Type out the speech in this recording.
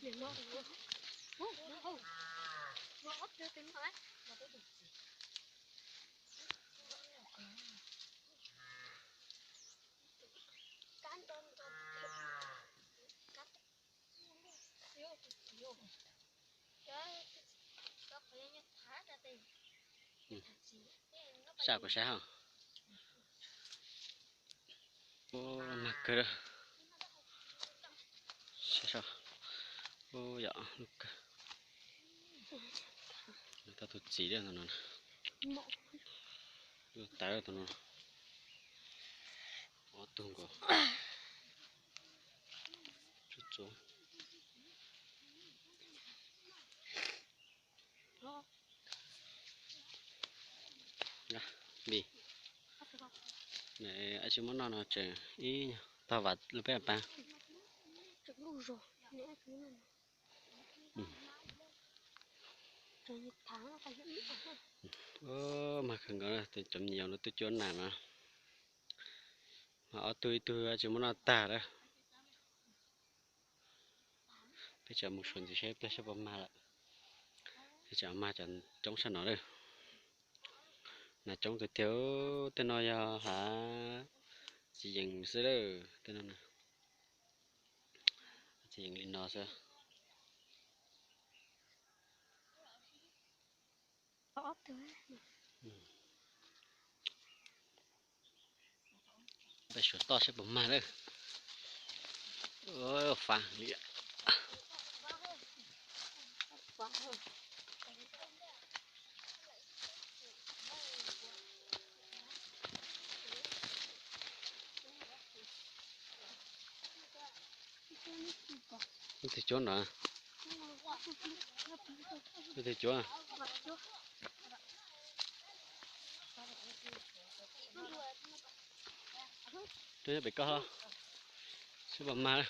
Sab kuv saib hos. Ua mag kawg. Saib so. Ua yom, lub kawg. Tau tus txiv li no. Lub tawv tus no. Ob tug nkaus. Tsuj tsuav. Vim ab tsi muab noj no tseem ib nyuag tog vam lub peb pas. Mag kawg nkaus, cov me nyuam no twb cuab nas no. Mas ob tug ib tug tsis muab noj tag lawm. Peb tseem mus suav ntxiv seb pliag seb puas mag lawm. Peb tseem mag cov coob sab no lawm. Nas coob tiag tiag. Tej no yog hav txiv yees xwb lawm, tej no na. Txiv yees li no xwb. Peb suav toj seb puas mag lawm. Fav li. Lub twg cuab nrad? Lub twg cuab? Cuab nyob pem koj, seb puas mag.